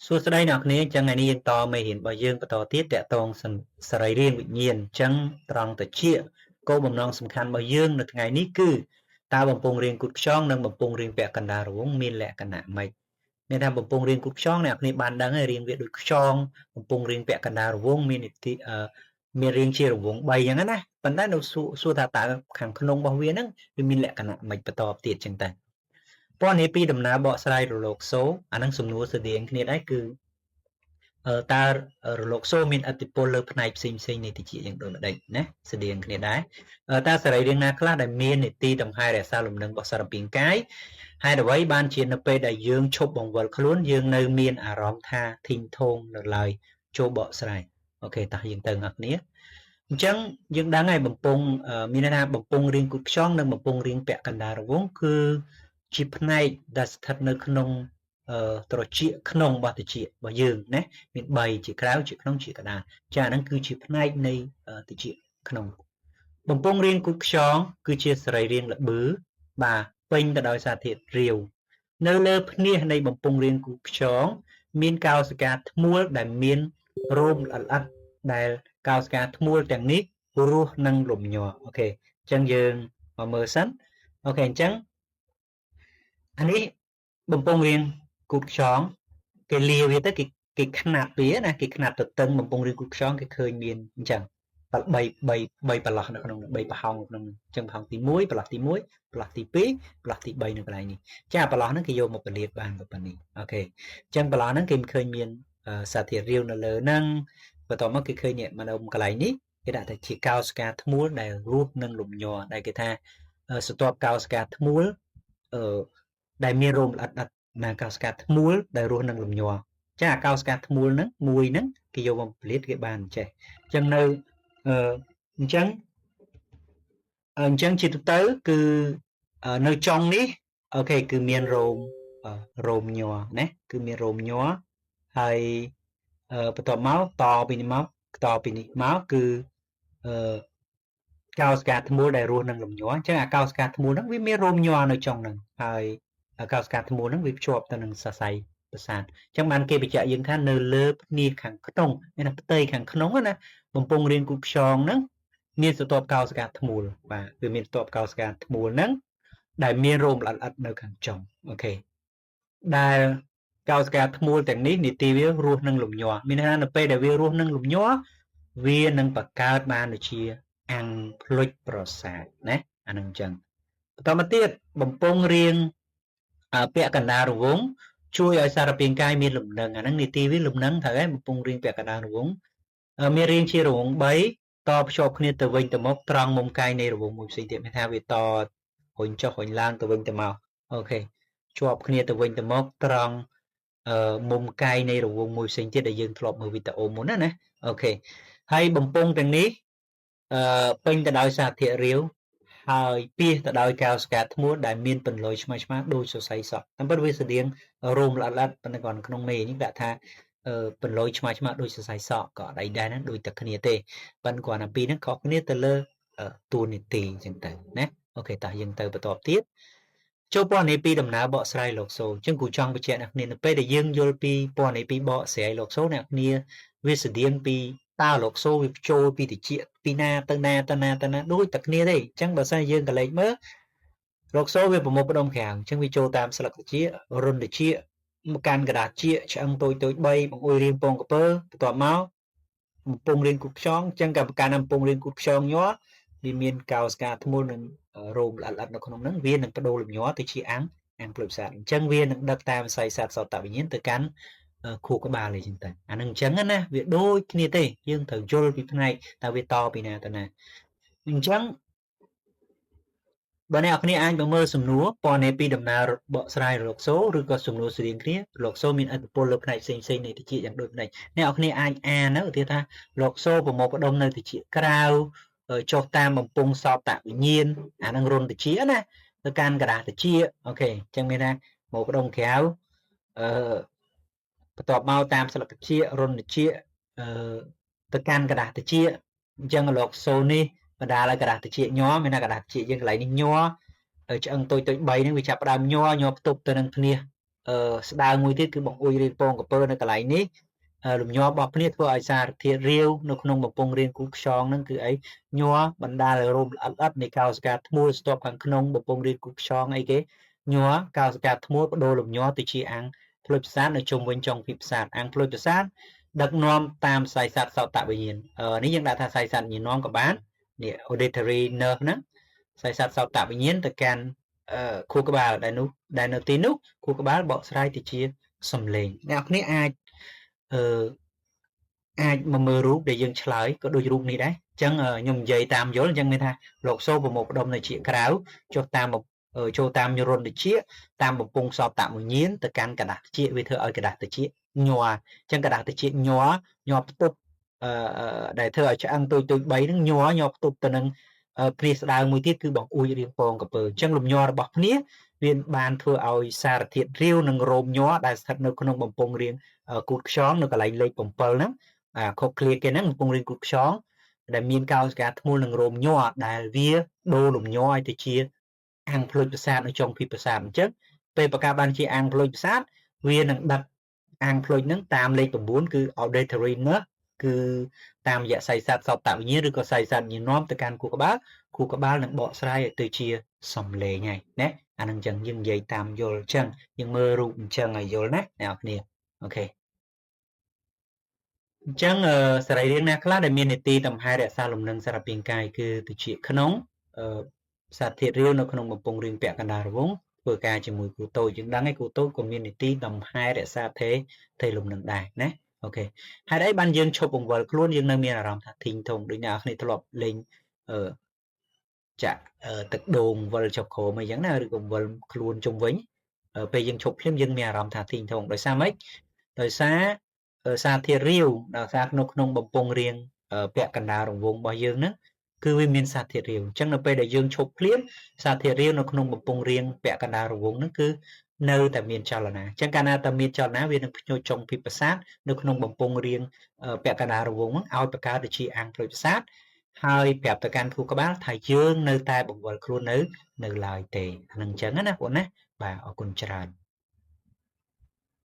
សួស្តីអ្នកគ្នាអញ្ចឹងថ្ងៃនេះយើងតមេរៀនរបស់យើងបន្តទៀតតកតងសរីរាង្គវិញ្ញាណអញ្ចឹងត្រង់តិចគោលបំណងសំខាន់របស់យើងនៅថ្ងៃនេះគឺតើបំពង់រាងគូតខ្យងនិងបំពង់រាងពាក់កណ្ដាលរង្វង់មានលក្ខណៈម៉េចមានថាបំពង់រាងគូតខ្យងអ្នកគ្នាបានដឹងហើយរាងវាដូចខ្យងបំពង់រាងពាក់កណ្ដាលរង្វង់មាននីតិមានរាងជារង្វង់3អញ្ចឹងណាប៉ុន្តែនៅសួរថាតើខាងក្នុងរបស់វាហ្នឹងវាមានលក្ខណៈម៉េចបន្តទៀតអញ្ចឹងតើពណ៌នាពីដំណើរបកស្រាយរលកសូអានឹងសំណួរស្តៀងគ្នាដែរគឺតើរលកសូមានឥទ្ធិពលលើផ្នែកផ្សេងផ្សេងនៃតិចយ៉ាងដូចម្ដេចណាស្តៀងគ្នាដែរតើសរីរាង្គណាខ្លះដែលមាននីតិដង្ហែរក្សាលំនឹងរបស់សារពាង្គកាយហេតុអ្វីបានជានៅពេលដែលយើងឈប់បង្វិលខ្លួនយើងនៅមានអារម្មណ៍ថាធីងថងនៅឡើយចូលបកស្រាយអូខេតោះយើងទៅអ្នកគ្នាអញ្ចឹងយើងដឹងហើយបំពង់មានន័យថាបំពង់រាងគូតខ្យងនិងបំពង់រាងពាក់កណ្ដាលរង្វង់គឺជាផ្នែកដែលស្ថិតនៅក្នុងត្រចៀកក្នុងរបស់ត្រចៀករបស់យើងណាមាន3ជាក្រៅជាក្នុងជាកណ្ដាលចាអាហ្នឹងគឺជាផ្នែកនៃត្រចៀកក្នុងបំពង់រាងគូតខ្យងគឺជាសរីរាង្គល្បឺបាទពេញទៅដោយសារធាតុរាវនៅលើភ្នាសនៃបំពង់រាងគូតខ្យងមានកោសិកាធ្មួលដែលមានរោមល្អិតៗដែលកោសិកាធ្មួលទាំងនេះរស់នឹងលំញ័រអូខេអញ្ចឹងយើងមកមើលសិនអូខេអញ្ចឹងអានេះបំពង់រាងគូតខ្យងគេលាវាទៅគេខ្នាតវាណាគេខ្នាតទៅតឹងបំពង់រាងគូតខ្យងគេឃើញមានអញ្ចឹង3 3 3ប្រឡោះនៅក្នុង3ប្រហោងក្នុងអញ្ចឹងប្រហោងទី1ប្រឡោះទី1ប្រឡោះទី2ប្រឡោះទី3នៅកន្លែងនេះចាប្រឡោះហ្នឹងគេយកមកពលាតបានប៉ុណ្នេះអូខេអញ្ចឹងប្រឡោះហ្នឹងគេមិនឃើញមានសារធាតុរាវនៅលើហ្នឹងបន្ទាប់មកគេឃើញនេះមកនៅកន្លែងនេះគេដាក់ថាជាកោសិកាធ្មួលដែលរស់នឹងលំញ័រដែលគេថាស្ទាប់កោសិកាធ្មួលអឺដែលមានរោមល្អិតៗណាកោសិកាធ្មួលដែលរស់នឹងលំញ័រចាកោសិកាធ្មួលហ្នឹងមួយហ្នឹងគេយកមកផលិតគេបានចេះអញ្ចឹងនៅអញ្ចឹងអញ្ចឹងជាទូទៅគឺនៅចុងនេះអូខេគឺមានរោមរោមញ័រណាគឺមានរោមញ័រហើយបន្ទាប់មកតពីនេះមកតពីនេះមកគឺអឺកោសិកាធ្មួលដែលរស់នឹងលំញ័រអញ្ចឹងអាកោសិកាធ្មួលហ្នឹងវាមានរោមញ័រនៅចុងហ្នឹងហើយកោសិកាធ្មួលហ្នឹងវាភ្ជាប់ទៅនឹងសរសៃប្រសាទអញ្ចឹងបានគេបញ្ជាក់យើងថានៅលើភ្នាខាងក្នុងមានផ្ទៃខាងក្នុងណាបំពង់រាងគូខ្យងហ្នឹងមានស្រទាប់កោសិកាធ្មួលបាទវាមានស្រទាប់កោសិកាធ្មួលហ្នឹងដែលមានរោមល្អិតៗនៅខាងចុងអូខេដែលកោសិកាធ្មួលទាំងនេះនីតិវារស់នឹងលំញ័រមានន័យថានៅពេលដែលវារស់នឹងលំញ័រវានឹងបង្កើតបានដូចជាអាំងភ្លុចប្រសាទណាអានឹងអញ្ចឹងបន្តមកទៀតបំពង់រាងពាក់កណ្ដាលរង្វង់ជួយឲ្យសារពាង្គកាយមានលំនឹងអាហ្នឹងនីតិវាលំនឹងត្រូវហើយបំពង់រាងពាក់កណ្ដាលរង្វង់មានរាងជារង្វង់3តភ្ជាប់គ្នាទៅវិញទៅមកត្រង់មុំកាយនៃរង្វង់មួយផ្សេងទៀតមានថាវាតរុញចុះរុញឡើងទៅវិញទៅមកអូខេជាប់គ្នាទៅវិញទៅមកត្រង់មុំកាយនៃរង្វង់មួយផ្សេងទៀតដែលយើងធ្លាប់មើលវីដេអូមុនណាណាអូខេហើយបំពង់ទាំងនេះអឺពេញទៅដោយសារធាតុរាវហើយពាសទៅដោយកោសិកាធ្មួលដែលមានពន្លុយឆ្មាឆ្មាដូចសរសៃសក់តាមពិតវាស្តៀងរោមល្អិតៗប៉ុន្តែគាត់ក្នុងមេនេះដាក់ថាពន្លុយឆ្មាឆ្មាដូចសរសៃសក់ក៏អត់អីដែរណាដូចតែគ្នាទេប៉ុន្តែគាត់តែពីរហ្នឹងខុសគ្នាទៅលើតួនាទីអញ្ចឹងទៅណាអូខេតោះយើងទៅបន្តទៀតចូលពណ៌នាពីដំណើរបកស្រាយលោកសូអញ្ចឹងគូចង់បញ្ជាក់អ្នកគ្នានៅពេលដែលយើងយល់ពីពណ៌នាពីបកស្រាយលោកសូអ្នកគ្នាវាស្តៀងពីតើលោកសូវាចូលពីតិចពីណាទៅណាទៅណាទៅណាដូចតែគ្នាទេអញ្ចឹងបើសិនយើងកលេចមើលលោកសូវាប្រមូលផ្ដុំក្រៅអញ្ចឹងវាចូលតាមស្លឹកតិចរុនតិចមកកាន់กระดาษជាឆ្អឹងតូចតូច3បង្អួយរៀងពងកពើបន្ទាប់មកកំពង់រៀងគូតខ្យងអញ្ចឹងកម្មការកំពង់រៀងគូតខ្យងញ័រវាមានកោសិកាធ្មូលនិងរោមល្អិតៗនៅក្នុងហ្នឹងវានឹងបដូរលំញ័រទៅជាអាំងអាំងភ្លុចផ្សាតអញ្ចឹងវានឹងដឹកតាមសរសៃសត្វសតវិញ្ញាណទៅកាន់ខួរក្បាលអីចឹងទៅអានឹងអញ្ចឹងណាវាដូចគ្នាទេយើងត្រូវយល់ពីផ្នែកតើវាតពីណាទៅណាអញ្ចឹងបើអ្នកគ្នាអាចមកមើលសំណួរពណ៌នាពីដំណើរបកស្រាយរលកសូឬក៏សំណួរស្រៀងគ្នារលកសូមានឥទ្ធិពលលើផ្នែកផ្សេងផ្សេងនៃតិចយ៉ាងដូចនេះអ្នកគ្នាអាចអានទៅឧទាហរណ៍ថារលកសូប្រមូលផ្ដុំនៅតិចក្រៅចុះតាមបំពង់សោតវិញ្ញាណអានឹងរុនតិចណាទៅកាន់กระดาษតិចអូខេអញ្ចឹងមានថាមកផ្ដុំក្រៅអឺបន្ទាប់មកតាមស្លឹកតិចរុនតិចអឺទៅកាន់กระดาษតិចអញ្ចឹងរលកសូនេះបណ្ដាលឲ្យកระดาษតិចញ័រមានថាกระดาษតិចយើងកន្លែងនេះញ័រឆ្អឹងតូចតូច3ហ្នឹងវាចាប់ផ្ដើមញ័រញ័រផ្ទប់ទៅនឹងភ្នាស ស្ដើងមួយទៀតគឺបង្អួចរាងពងក្រពើនៅកន្លែងនេះលំញ័ររបស់គ្នាធ្វើឲ្យសារធាតុរាវនៅក្នុងបំពង់រាងគូខ្យងហ្នឹងគឺអីញ័របណ្ដាលឲ្យរោមល្អិតៗនៃកោសិកាធ្មូលស្ទាប់ខាងក្នុងបំពង់រាងគូខ្យងអីគេញ័រកោសិកាធ្មូលបដូរលំញ័រទៅជាអាំងភ្លុចប្រសាទនៅជុំវិញចុងភីប្រសាទអាំងភ្លុចប្រសាទដឹកនាំតាមខ្សែសត្វសោតវិញ្ញាណនេះយើងដាក់ថាខ្សែសត្វវិញ្ញាណនាំក៏បាននេះ auditory nerve ហ្នឹងខ្សែសត្វសោតវិញ្ញាណទៅកាន់ខួរក្បាលដែលនោះដែលនៅទីនោះខួរក្បាលបកស្រាយទៅជាសំឡេងអ្នកនរអាចអឺអាចមកមើលរូបដែលយើងឆ្លើយក៏ដូចរូបនេះដែរអញ្ចឹងខ្ញុំនិយាយតាមយល់អញ្ចឹងមានថាលោកសូប្រមូលផ្ដុំនៅជាក្រៅចុះតាមចូលតាមញរនតិចតាមបំពង់សោតវិញ្ញាណទៅកាន់กระดาษតិចវាធ្វើឲ្យกระดาษតិចញ័រអញ្ចឹងกระดาษតិចញ័រញ័រផ្ទប់អឺដែលធ្វើឲ្យឆ្អឹងតូចតូច3ហ្នឹងញ័រញ័រផ្ទប់ទៅនឹងព្រាស្ដើងមួយទៀតគឺបង្អួចរាងពងក្រពើអញ្ចឹងលំញ័ររបស់គ្នាវាបានធ្វើឲ្យសារធាតុរាវនិងរោមញ័រដែលស្ថិតនៅក្នុងបំពង់រាងគូតខ្យងនៅកន្លែងលេខ7ហ្នឹងអាខុសឃ្លាគេហ្នឹងបំពង់រាងគូតខ្យងដែលមានកោសិកាធ្មូលនិងរោមញ័រដែលវាដូរលំញ័រឲ្យទៅជាអាំងភ្លុចប្រសាទនៅចុងភីប្រសាទអញ្ចឹងពេលបង្កើតបានជាអាំងភ្លុចប្រសាទវានឹងដឹកអាំងភ្លុចហ្នឹងតាមលេខ9គឺ auditory nerve គឺតាមរយៈសៃសត្វសោតវិញ្ញាណឬក៏សៃសត្វវិញ្ញាណនាំទៅកាន់ខួរក្បាលខួរក្បាលនឹងបកស្រាយឲ្យទៅជាសំឡេងហើយណាអានឹងអញ្ចឹងយើងនិយាយតាមយល់អញ្ចឹងយើងមើលរូបអញ្ចឹងឲ្យយល់ណាអ្នកនរគ្នាOK អញ្ចឹងសរីរាង្គណាខ្លះដែលមាននីតិតំហែរក្សាលំនឹងសារពាង្គកាយគឺតិចក្នុងសារធាតុរាវនៅក្នុងបំពង់រាងពាក់កណ្ដាលរវងធ្វើការជាមួយគ្រូតូចយើងដឹងហើយគ្រូតូចក៏មាននីតិតំហែរក្សាទេលំនឹងដែរណាOK ហេតុអីបានយើងឈប់បង្វិលខ្លួនយើងនៅមានអារម្មណ៍ថាធីងធំដូចអ្នកនរគ្នាធ្លាប់លេងអឺចាក់ទឹកដូងវិលចុះក្រោមអីចឹងណាឬក៏វិលខ្លួនជុំវិញពេលយើងឈប់ភ្លាមយើងមានអារម្មណ៍ថាធីងធំដោយសារម៉េចដោយសារសារធាតុរាវដោយសារនៅក្នុងបំពង់រាងពាក់កណ្ដាលរង្វង់របស់យើងហ្នឹងគឺវាមានសារធាតុរាវអញ្ចឹងនៅពេលដែលយើងឈប់ភ្លាមសារធាតុរាវនៅក្នុងបំពង់រាងពាក់កណ្ដាលរង្វង់ហ្នឹងគឺនៅតែមានចលនាអញ្ចឹងកាលណាតែមានចលនាវានឹងភ្ញូចចុងភីប្រសាទនៅក្នុងបំពង់រាងពាក់កណ្ដាលរង្វង់ហ្នឹងឲ្យបង្កើតទៅជាអាំងភ្លុចប្រសាទហើយប្រាប់ទៅកាន់ខួរក្បាលថាយើងនៅតែបង្វិលខ្លួននៅឡើយទេអានឹងអញ្ចឹងណាបងណាបាទអរគុណច្រើន។